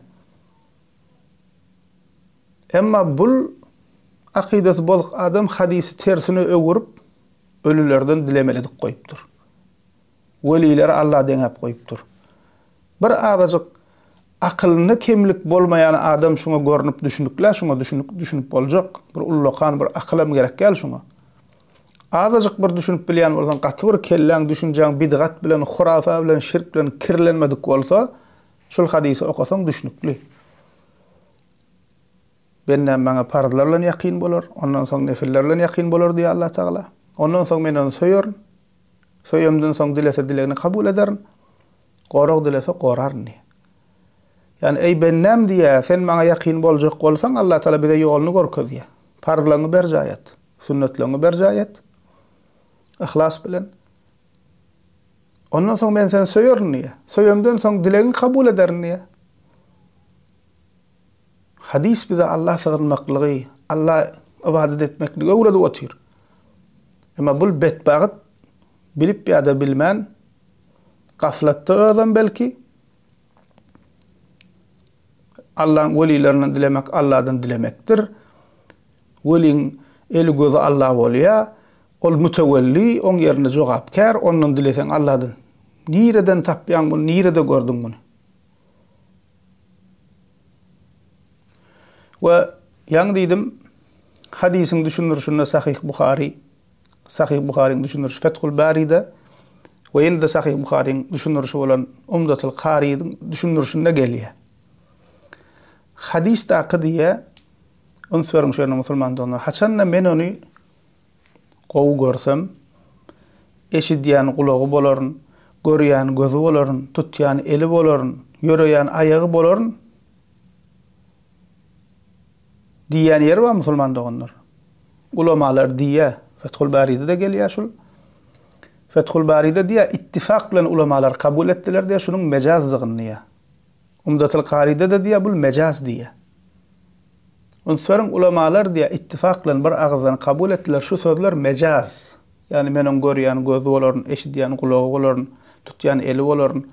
Emma bul akydasy bozuk adam hadysy tersine öwürip, ölülerden dilemeli edip goýupdyr. Welileri Alla deňäp goýupdyr. Bir azajyk akylynda kemlik bolmaýan adam şuňa görnüp düşüniklä şuňa düşünip düşünip boljak. Bir ullakan bir akylam gerek däl şuňa. Azajyk bir düşünip bilýän bolsaň gaty bir kelläň düşünjäň bidgat bilen hurafa bilen şirk bilen kirlenmedik bolsa şul hadysy okasaň düşnükli. Bendäm maňa parzlar bilen ýakyn bolar, ondan soň nefiller bilen ýakyn bolar diýýär Allah Tagala. Ondan soň men ony söýerin. Söýemden soň dilese dilegini kabul ederin. Gorag dilese goraryn diýýär. Ýagny eý bendäm diýýär, sen maňa ýakyn boljak bolsaň Allah Tagala bize ýoluny görkezýär. Parzlaryňy berjaý et, sünnetleriňi berjaý et. Yhlas bilen. Ondan soň men seni söýerin diýýär. Söýemden soň dilegiňi kabul ederin diýýär. Hadys bize Alla sygynmaklygy, Alla ybadat etmekligi öwredip otyr. Emma bul betbagt bilip ýa-da bilmän, gaflatda özem belki, Allaň welilerinden dilemek Alladan dilemekdir. Weliň eli gözi Alla bolýar. Ol mütewelli, oň ýerinde jogapkär, ondan dileseň Alladan. Nireden tapýaň muny, nirede gördüň muny? We ýaňy diýdim, hadysyň düşündirişinde Sahyh Buhary, Sahyh Buharyň düşündirişi Fethul Baride we ýene-de Sahyh Buharyň düşündirişi bolan Umdatul Karyň düşündirişinde gelýär. Hadysdaky diýýär, üns beriň şu ýerine musulman doganlar, haçanda men ony Gowy görsem, eşidýän gulagy bolaryn, görýän gözi bolaryn, tutýan eli bolaryn, ýöreýän aýagy bolaryn diýýän ýeri bar musulman doganlar. Ulamalar diýýär, Fethul Baride-de gelýär şul. Fethul Baride diýýär, ittifak bilen ulamalar kabul etdiler diýýär, şunuň mejazdygyny diýýär. Umdatul Karide-de diýýär, bul mejaz diýýär. Üns beriň, ulamalar diýýär, ittifak bilen bir agyzdan kabul etdiler, şu sözler mejaz. Ýagny men oň görýän gözi bolaryn, eşidýän gulagy bolaryn, tutýan eli bolaryn,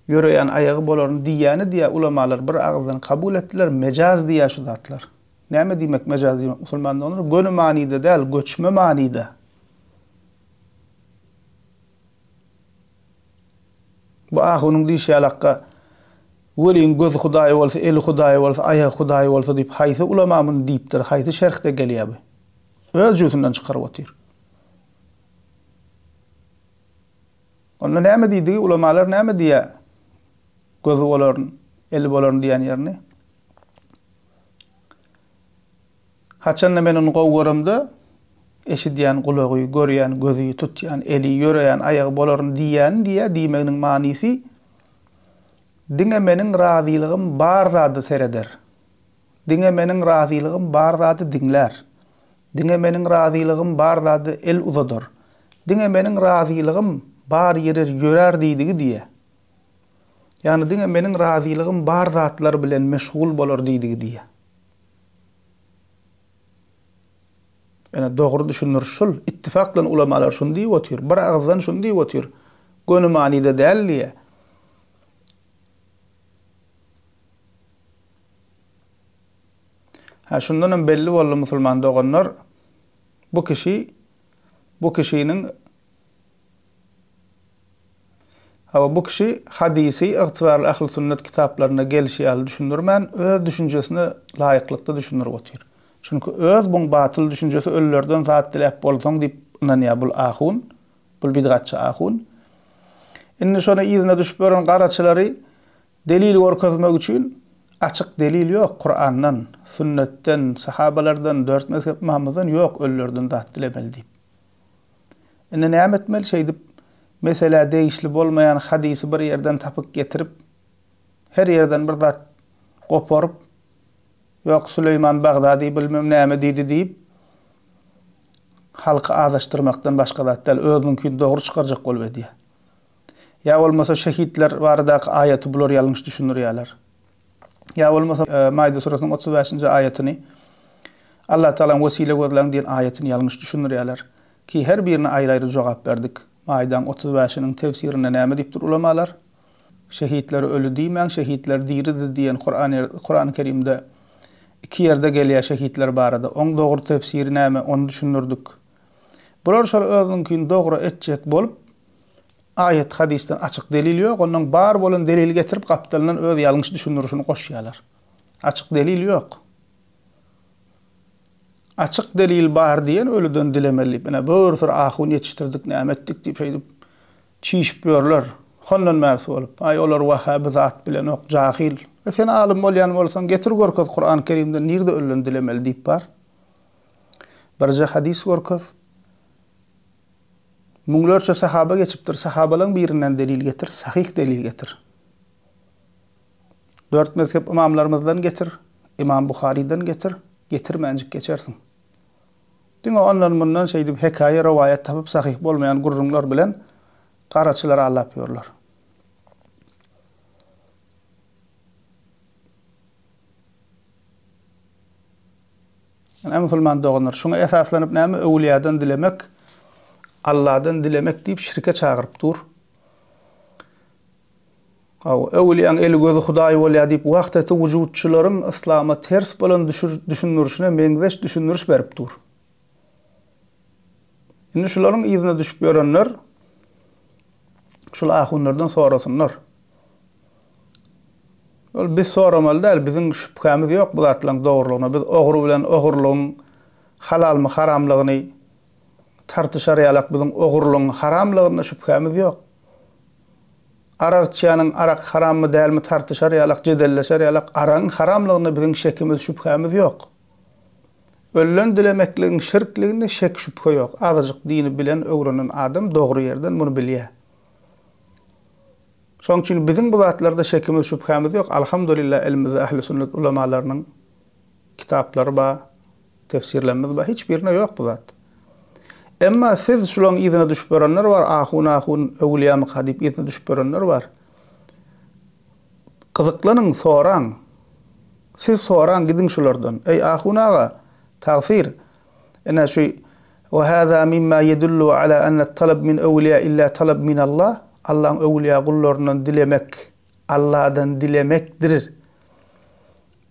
ýöreýän aýagy bolaryn diýýäni diýýär, ulamalar bir agyzdan kabul etdiler, mejaz diýýär şu zatlar. Näme diýmek mejaz diýmek musulman doganlar? Göni manyda däl, göçme manyda. Bu ahunyň diýşi ýalakka, Weliň gözi Hudaý bolsa, eli Hudaý bolsa, aýagy Hudaý bolsa diýip haýsy ulama muny diýipdir, haýsy şerhde gelýär bu? Öz jübüsinden çykaryp otyr. Onda näme diýdigi, ulamalar näme diýýär? Gözi bolaryn, eli bolaryn diýen ýerini. Haçanda men ony gowy göremde, eşidýän gulagy, görýän gözi, tutýan eli, ýöreýän aýagy bolaryn diýýäni diýýär, diýmeginiň manysy, diňe meniň razylygym bar zada sereder. Diňe meniň razylygym bar zady diňlär. Diňe meniň razylygym bar zada el uzadar. Diňe meniň razylygym bar ýere ýörär diýdigi diýýär. Ýagny diňe meniň razylygym bar zatlar bilen meşgul bolar diýdigi diýýär. Ene dogry düşündiriş şul. Ittifak bilen ulamalar şuny diýip otyr. Bir agyzdan şuny diýip otyr. Göni manyda däl diýýär. Ha şundan hem belli boldy musulman doganlar. Bu kişi bu kişiniň Hawa, bu kişi hadysy ygtybarly ähli sünnet kitaplarynda gelşi ýaly düşündirmän, öz düşünjesine laýyklykda düşündirip otyr. Çünki öz buň batyl düşünjesi ölülerden zat diläp bolsaň diýip ynanýar bul ahun, bul bidgatçy ahun. Indi şony yzyna düşüp ýören garaçylary delil görkezmek üçin açyk delil ýok Kurandan, sünnetden, sahabalardan, dört mezhep ymamymyzdan ýok ölülerden zat dilemeli diýip. Indi näme etmeli şeýdip meselä degişli bolmaýan hadysy bir ýerden tapyp getirip her ýerden bir zat goparyp ýok Süleýman Bagdady bilmem näme diýdi diýip halky azaşdyrmakdan başga zat däl özüniňkini dogry çykarjak bolup edýär. Ýa bolmasa şehitler baradaky aýaty bular ýalňyş düşündirýärler. Ýa bolmasa Maide surasynyň 35-nji aýatyny Allah Tagalaň wesile gözläň diýen aýatyny ýalňyş düşündirýärler. Ki her birine aýry-aýry jogap berdik. Maidaň 35-iniň tefsirinde näme diýipdir ulamalar? Şehitlere öli diýmäň, şehitler diridir diýen Kuran Kurany Kerimde iki ýerde gelýär şehitler barada. Oň dogry tefsiri näme, ony düşündirdik. Bular şol özüniňkini dogry etjek bolup Aýat hadysdan açyk delil ýok, ondan bar bolan delili getirip gapdalyndan öz ýalňyş düşündirişini goşýarlar. Açyk delil ýok. Açyk delil bar diýen ölüden dilemeli diýip, ine bir sürü ahun ýetişdirdik, näme etdik diýip şeýdip çişip ýörler. Hondan bärsi bolup. Aý olar wahaby zat bilenok, jahyl. E sen alym bolýan bolsaň getir görkez Kurany Kerimde nirde ölüden dilemeli diýip bar. Birje hadys görkez. Müňlerçe sahaba geçipdir, sahabalaň birinden delil getir, sahyh delil getir. Dört mezhep ymamlarymyzdan getir, Ymam Buharydan getir, getirmänjik geçersiň. Diňe ondan-mundan şeýdip hekaýa, rowaýat tapyp sahyh bolmaýan gürrüňler bilen garaçylary aldap ýörler. Ine musulman doganlar, şuňa esaslanyp näme öwülýadan dilemek, Alladan dilemek diýip şirke çagyryp dur. Hawa, öwülýaň eli gözi Hudaý bolýar diýip wahdeti wujudçylaryň yslama ters bolan düşündirişine meňzeş düşündiriş berip dur. Indi şularyň yzyna düşüp ýörenler şul ahunlardan sorasynlar. Ol biz soramaly däl, biziň şübhämiz ýok bu zatlaryň dogrulygyna. Biz ogry bilen ogurlygyň halalmy haramlygyny tartyşar ýalak biziň ogurlygyň haramlygynda şübhämiz ýok. Arak içýäniň arak harammy dälmi tartyşar ýalak, jedelleşer ýalak aragyň haramlygynda biziň şekimiz, şübhämiz ýok. Ölüden dilemekligiň şirkliginde şek-şübhe ýok. Azajyk dini bilen, öwrenen adam dogry ýerden muny bilýär. Şonuň üçin biziň bu zatlarda şekimiz, şübhämiz ýok. Alhamdulillah elimizde ähli sünnet ulamalarynyň kitaplary bar, tefsirlerimiz bar. Hiç birine ýok bu zat. Emma siz şularyň yzyna düşüp ýörenler bar, ahun ahun öwülýamyka diýip yzyna düşüp ýörenler bar. Gyzyklanyň, soraň. Siz soraň gidiň şulardan. Eý ahun aga, tagsyr, ine şu Wa haza mimma ýedullu ala enne talab min öwliýa illa talab minallah, Allaň öwliýa gullaryndan dilemek Alladan dilemekdir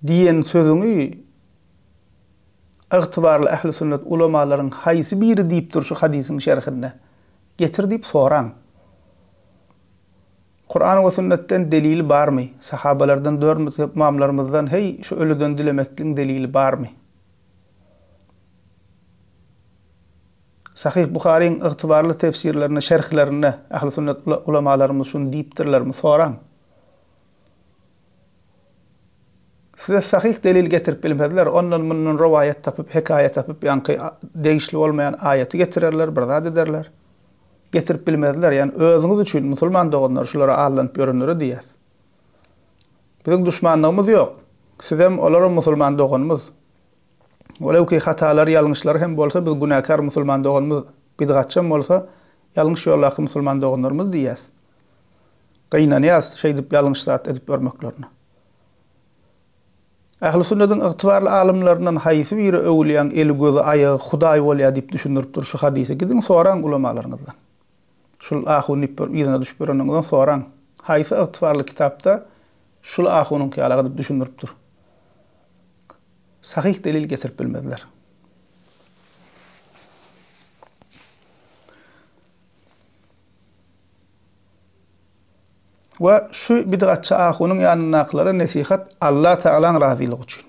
diýen sözüňi ygtybarly ähli sünnet ulamalaryň haýsy biri diýipdir şu hadysyň şerhinde? Getir diýip soraň. Kuran we sünnetden delili barmy? Sahabalardan dört mezhep ymamlarymyzdan heý şu ölüden dilemekligiň delili barmy? Sahyh Buharyň ygtybarly tefsirlerinde, şerhlerinde ähli sünnet ulamalarymyz şuny diýipdirlermi? Soraň. Size sahyh delil getirip bilmezler, ondan-mundan rowaýat tapyp, hekaýa tapyp, ýaňky degişli bolmaýan aýaty getirerler, bir zat ederler. Getirip bilmezler. Ýagny özüňiz üçin musulman doganlar şulara allanyp ýörenlere diýýäs. Biziň duşmanlygymyz ýok. Sizem, olaram musulman doganymyz. Welew ki hatalary, ýalňyşlary hem bolsa biz günäkär musulman doganymyz, bidgatçam bolsa ýalňyş ýoldaky musulman doganlarymyz diýýäs. Gynanýas şeýdip ýalňyş zat edip ýörmeklerine. Ähli sünnediň ygtybarly alymlaryndan haýsy biri öwülýäň eli gözi aýagy hudaý bolýa diýip düşündiripdir şu hadysy gidiň soraň ulamalaryňyzdan. Şul ahun diýip bir yzyna düşüp ýöreniňizden soraň. Haýsy ygtybarly kitapda şul ahunyňky ýaly gydyp düşündiripdir. Sahyh delil getirip bilmezler. We şu bidgatçy ahunyň ýanyndakylara nesihat Allah Tagalaň razylygy üçin.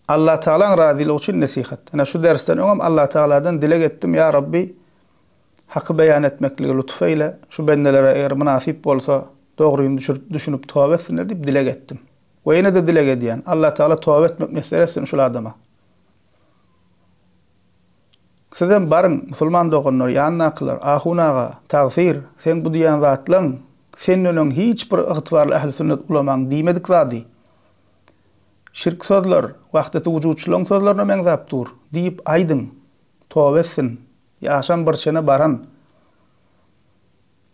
Allah Tagalaň razylygy üçin nesihat. Ine şu dersden öňem Allah Tagaladan dileg etdim, Ýa Rabbi, haky beýan etmekligi lutuf eýle, şu bendelere eger mynasyp bolsa, dogryny düşürip, düşünip toba etsinler diýip dileg etdim. We ýene-de dileg edýän, Allah Tagala toba etmek miýesser etsin şul adama. Sizem baryň, musulman doganlar, ýanyndakylar, ahun aga, tagsyr, seň bu diýýän zatlaň senden öň hiç bir ygtybarly ähli sünnet ulamaň diýmedik zady. Şirk sözler, wahdeti wujudçylaň sözlerine meňzäp dur, diýip aýdyň. Toba etsin. Ýaşam bir çene baran.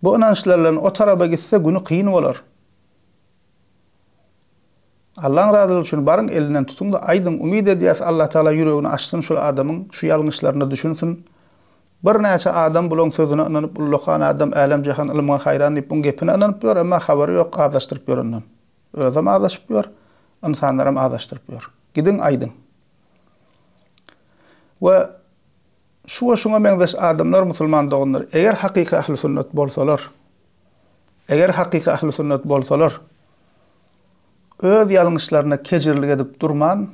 Bu ynançlar bilen o taraba gitse güni kyn bolar. Allaň razylygy üçin baryň elinden tutuňda aýdyň umyt edýäs Allatagala ýüregini açsyn şul adamyň şu ýalňyşlaryna düşünsin bir näçe adam bulaň sözüne ynanyp ullakan adam älem jahan ylmyňa haýran diýip buň gepine ynanyp ýör emma habary ýok azaşdyryp ýörenden özem azaşyp ýör ynsanlaram azaşdyryp ýör gidiň aýdyň we şu we şuňa meňzeş adamlar musulman doganlar eger hakyky ähli sünnet bolsalar Eger hakyky ähli sünnet bolsalar, öz ýalňyşlaryna kejirlik edip durman,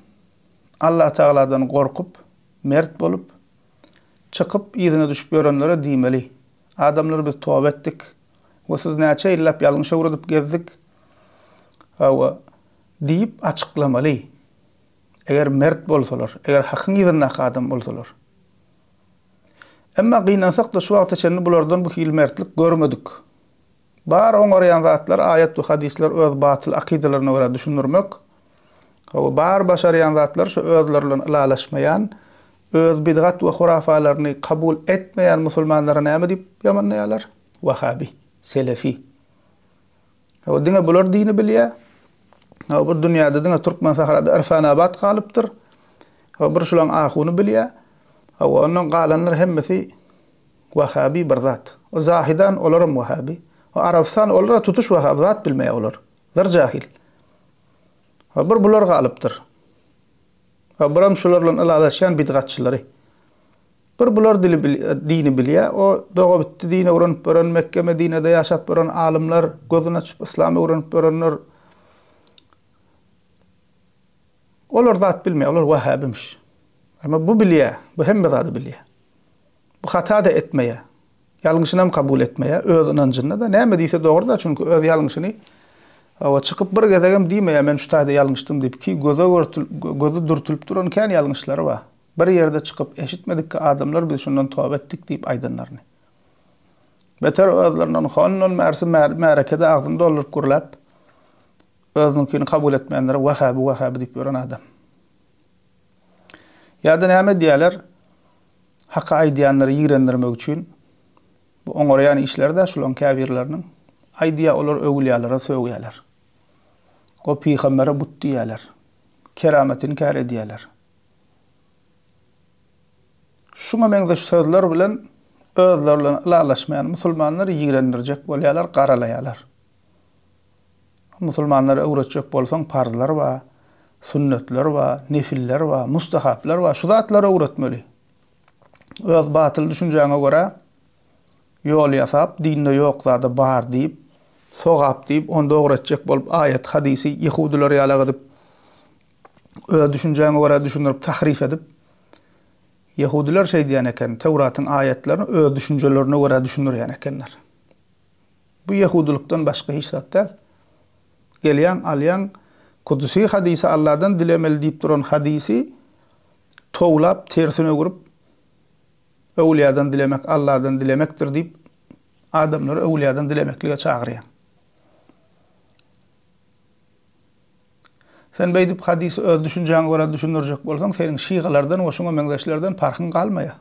Allatagaladan gorkup, mert bolup, çykyp yzyna düşüp ýörenlere diýmeli, Adamlar biz toba etdik we siz näçe ýyllap ýalňyş öwredip gezdik, hawa, diýip açyklamaly. Eger mert bolsalar, eger hakyň yzyndaky adam bolsalar. Emma gynansak-da şu wagta çenli bulardan bu hili mertlik görmedik. Bar oňarýan zatlar aýat we hadyslar öz batyl akydalaryna görä düşündirmek. Hawa bar başarýan zatlar şu özleri bilen ylalaşmaýan, öz bidgat we hurafalaryny kabul etmeýän musulmanlara näme diýip ýamanlaýarlar? Wahabi, selefi. Hawa diňe bular dini bilýär. Hawa bir dünýäde diňe türkmen sahrada Irfanabat galypdyr. Hawa bir şulaň ahuny bilýär. Hawa ondan galanlar hemmesi wahabi bir zat. O Zahidan olaram wahabi. O Arabystan olara tutuş wahabi zat bilmeýär olar. Zyr jahil. Hawa bir bular galypdyr. Hawa biram şular bilen ylalaşýan bidgatçylary. Bir bular dili dini bilýär. O dogabitdi din öwrenip ýören, Mekge, Medinede ýaşap ýören alymlar, gözüni açyp yslam öwrenip ýörenler. Olar zat bilmeýär, olar wahhabimiş. Emma bu bilýär, bu hemme zady bilýär. Bu hata-da etmeýär. Ýalňyşynam kabul etmeýär, öz ynanjynda-da. Näme diýse dogry-da, çünki öz ýalňyşyny hawa çykyp bir gezegem diýmeýär, men şu taýda ýalňyşdym diýip, ki göze gözi dürtülip duran kän ýalňyşlary bar. Bir ýerde çykyp eşitmedikki adamlar biz şundan toba etdik diýip aýdanlaryny. Beter özlerinden hondan bärsi märekede agzyny dolduryp gürläp, özüniňkini kabul etmeýänlere wahaby wahaby diýip ýören adam. Ýa-da näme diýýärler? Haky aýdýanlary ýigrendirmek üçin bu oňarýan işleri-dä şularyň käbirleriniň. Aýdýar olar öwülýalara sögýärler. O pygambere but diýýärler. Keramat inkär edýärler. Şuňa meňzeş sözler bilen özleri bilen ylalaşmaýan musulmanlary ýigrendirjek bolýarlar, garalaýarlar. Musulmanlara öwretjek bolsaň parzlar bar, sünnetler bar, nefiller bar, mustahaplar bar. Şu zatlary öwretmeli. Öz batyl düşünjäňe görä ýol ýasap, dinde ýok zada bar diýip, sogap diýip, ony dogry etjek bolup aýat, hadysy ýehudylar ýalak edip, öz düşünjäňe görä düşündirip, tahrif edip, ýehudylar şeýdýän eken, Töwratyň aýatlaryny öz düşünjelerine görä düşündirýän ekenler. Bu ýehudylykdan başga hiç zat däl. Gelýäň, alýaň, Kudusy hadysy Alladan dilemeli diýip duran hadysy towlap, tersine öwürip, öwülýadan dilemek Alladan dilemekdir diýip, adamlary öwülýadan dilemeklige çagyrýaň. Sen beýdip hadysy öz düşünjäňe görä düşündirjek bolsaň, seniň şygalardan we şuňa meňzeşlerden parhyň galmaýar.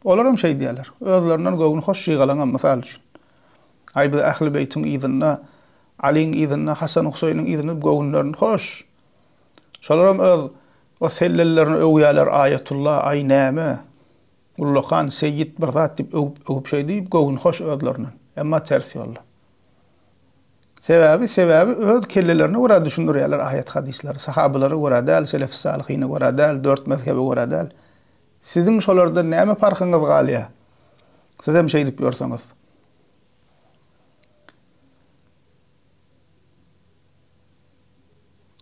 Olaram şeýdýärler. Özlerinden göwni hoş şygalaňam mysal üçin. Aý biz Ähli Beýtiň yzynda, Alyň yzynda, Hasan Huseýniň yzynda diýip göwünlerini hoş. Şolaram öz o sellellerini öwýärler, Aýatulla, aý näme, ullakan seýýid bir zat diýip öwüp öwüp şeý diýip göwni hoş özlerinden. Emma ters ýolda. Sebäbi, sebäbi öz kellelerine görä düşündirýärler aýat-hadyslary. Sahabalara görä däl, selef-i-salyhyna görä däl, dört mezhebe görä däl. Siziň şolardan näme parhyňyz galýar? Sizem şeýdip ýörseňiz.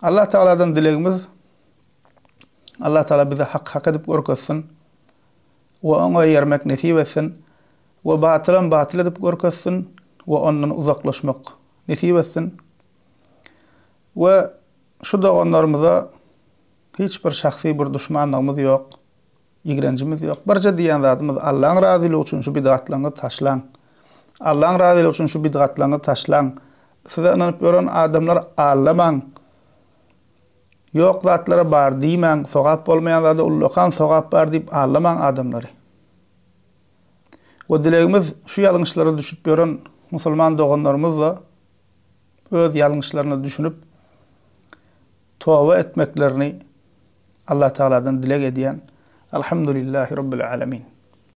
Allah Tagaladan dilegimiz Allah Tagala bize hak hak edip görkezsin we oňa eýermek nesip etsin we batylam batyl edip görkezsin we ondan uzaklaşmak nesip etsin. We şu doganlarymyza Hiç bir şahsy bir duşmanlygymyz ýok, ýigrenjimiz ýok. Birje diýýän zadymyz Allaň razylygy üçin şu bidgatlaryňyzy taşlaň. Allaň razylygy üçin şu bidgatlaryňyzy taşlaň. Size ynanyp ýören adamlary aldamaň. Ýok zatlara bar diýmäň, sogap bolmaýan zada ullakan sogap bar diýip aldamaň adamlary. We dilegimiz şu ýalňyşlara düşüp ýören musulman doganlarymyz-da öz ýalňyşlaryna düşünip toba etmeklerini Allah Tagaladan dileg edýän. Alhamdulillahi Rabbil Alemin.